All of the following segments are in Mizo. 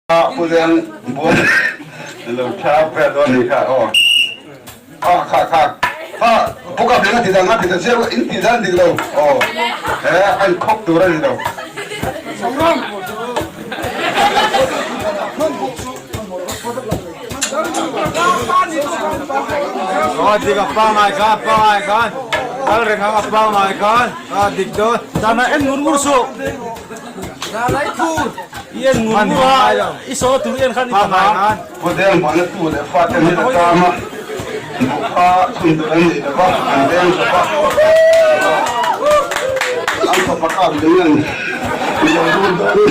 Pu Deng buan lo tha vel dawn ni kha aw. Kha kha kha kha Pu Kap Lian a ti dang a ti ta chiang in tih dan dik lo aw he a in khawp tur a ni lo. Aw dik a pangai khan pangai khan kal reng ang a pangai khan a dik dawn. Dana en ngur ngur suh. I en ngur ngur a, i saw tur i en khan i tam a. Pu Deng Bana tu leh fa te hi la tam a, buh kha chhun tur an nei lova, an deng chawp a. An fapa kap ding an lo lut dawn.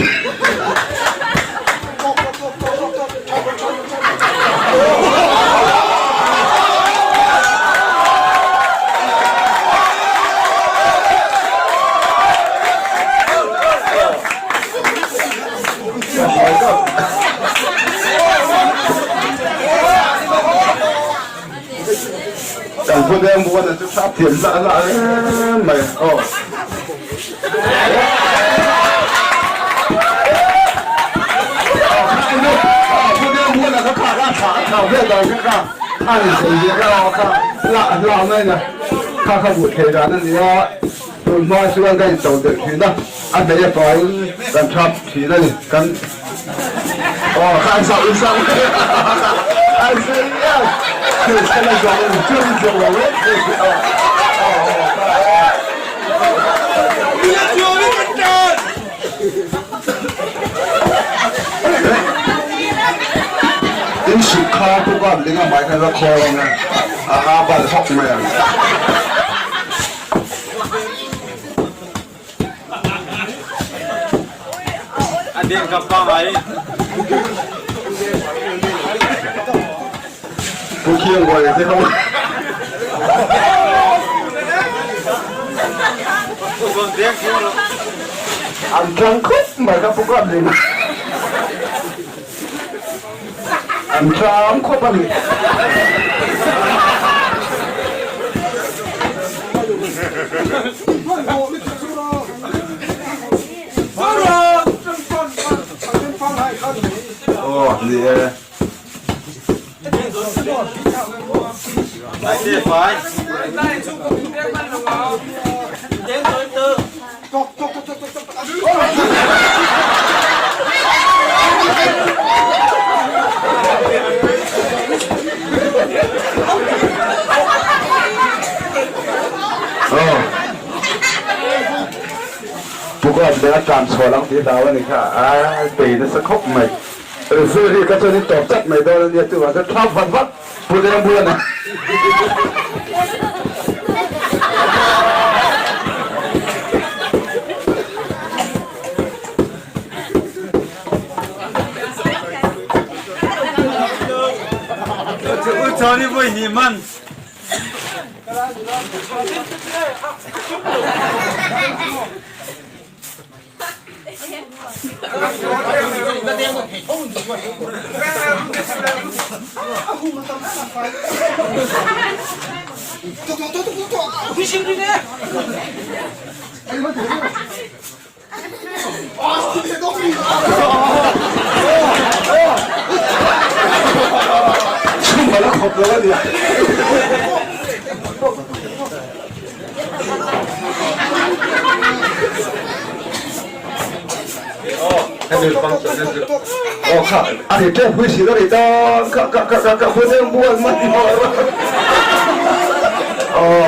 Kan pu deng buan a chu thlap thiam lah lah em mai aw. In suk kha pu kap ding a hmai khan la khawl ang a, a ha bal hawk mai ang. A ding ka pangai. Pu Khiang Bawi te ho. An tlang khawp mai ka pu kap ding. An tlang khawp a ni. Aw ni e. Pu Kawt leh a tlan chhuah lang tih hlau a ni kha a bei nasa khawp mai. Referee kha chuan in tawp chat mai dawn a nia chuvang chuan thlap vat vat Pu Deng bula na. Uchaw nih voi hnih man. Chhum a la khawp lo a nia. Aw kha a ri tep hui si lo ri dawn kha kha kha kha kha hu deuh bual mai maw. Aw.